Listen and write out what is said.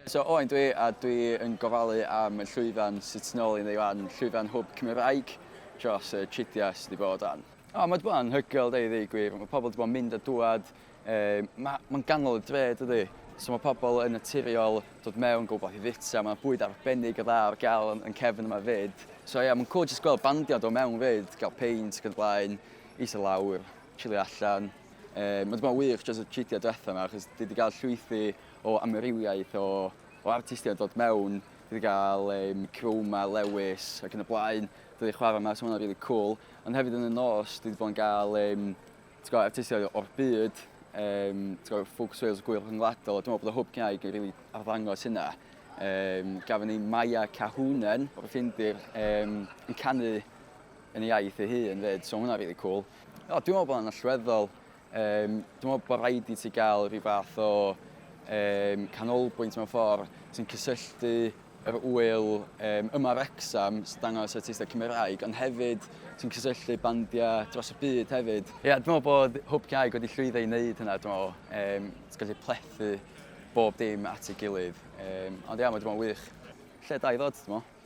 So Owain dwi a dwi yn gofalu am y llwyfan sydd tu nôl i ni wan, llwyfan Hwb Cymraeg dros y tridiau sydd wedi bod wan. O, mae wedi bod yn anhygoel, deud i gwir. Mae pobl wedi bod yn mynd a dŵad. Mae'n ma ganol y dre, dydy. So mae pobl yn naturiol dod mewn, gwybod i fita, mae bwyd arbennig o dda ar gael yn cefn yma fyd. So ie, yeah, mae'n cool jyst gweld bandiau dod mewn fyd, gael peint ac yn blaen, eistedd lawr, chilio allan. Mae wedi bod yn wych dros y tridiau diwetha yma, achos dwi wedi cael llwythi o amrywiaeth o artistiaid dod mewn. Dwi wedi cael Chroma, Lewis ac yn y blaen. Dwi wedi chwarae yma, so mae hwnna'n really cool. Ond hefyd yn y nos, dwi wedi bod yn cael ti'n gwybod, artistiaid o'r byd, ti'n gwybod, Focus Wales, Gwyl Rhyngwladol, a dwi'n meddwl bod y Hwb Cymraeg yn really arddangos hynna. Gafon ni Maya Cahunen o'r Ffindir yn canu yn ei iaith ei hun fyd, so hwnna'n really cool. O, dwi'n meddwl bod hwnna'n allweddol. Dwi'n meddwl bod rhaid i ti gael rhyw fath o canolbwynt mewn ffordd sy'n cysylltu yr ŵyl yma Wrecsam sy'n dangos artistiaid Cymraeg, ond hefyd sy'n cysylltu bandiau dros y byd hefyd. Ie, yeah, dwi'n meddwl bod Hwb Cymraeg wedi llwyddo i wneud hynna, dwi'n meddwl. Ti'n gallu plethu bob dim at ei gilydd. Ond ia, mae wedi bod yn wych. Lle da i ddod, dwi'n meddwl.